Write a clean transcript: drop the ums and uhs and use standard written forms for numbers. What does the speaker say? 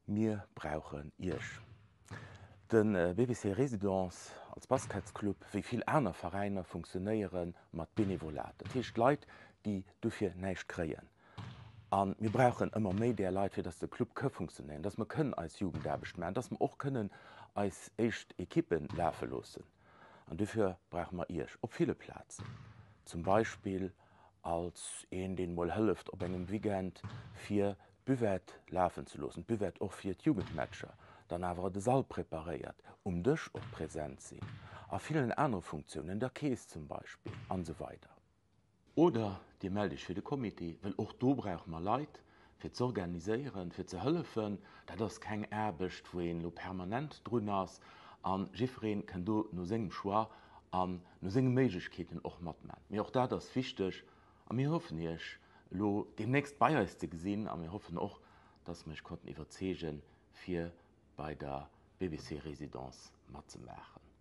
Mir brauchen Iech. De BBC Résidence als Basketsclub, wéi vill aner Veräiner, funktionéiere mat Benevolat. Dat heescht Leit, déi dofir näischt kréien. A mir brauchen ëmmer méi där Leit, fir datt de Club ka funktionéieren, datt mer kënnen eis Jugendaarbecht maachen, datt mer och kënnen eis éischt Ekippe lafe loossen. An dofir brauche mer Iech op ville Plazen. Zum Beispill als een, deen mol hëlleft op engem Weekend fir d'Buvette lafen ze loossen, d'Buvette och fir d'Jugendmatcher, dann awer de Sall preparéiert, um Dësch och present sinn, a villen anere Funktiounen, der Keess zum Beispill, an esou weider. Oder Dir mellt Iech fir de Comité, well och do brauche mer Leit, fir z'organiséieren, fir ze hëllefen. Dat ass keng Aarbecht, wou een elo permanent drun ass, a jiffweree kënn do no sengem Choix an no senge Méiglechkeeten och matman. Mee och dat ass wichteg a mir hoffen Iech elo deemnächst bei eis ze gesinn a mir hoffen och, dass mir Iech konnten iwwerzeegen, fir bei der BBC Résidence matzemaachen.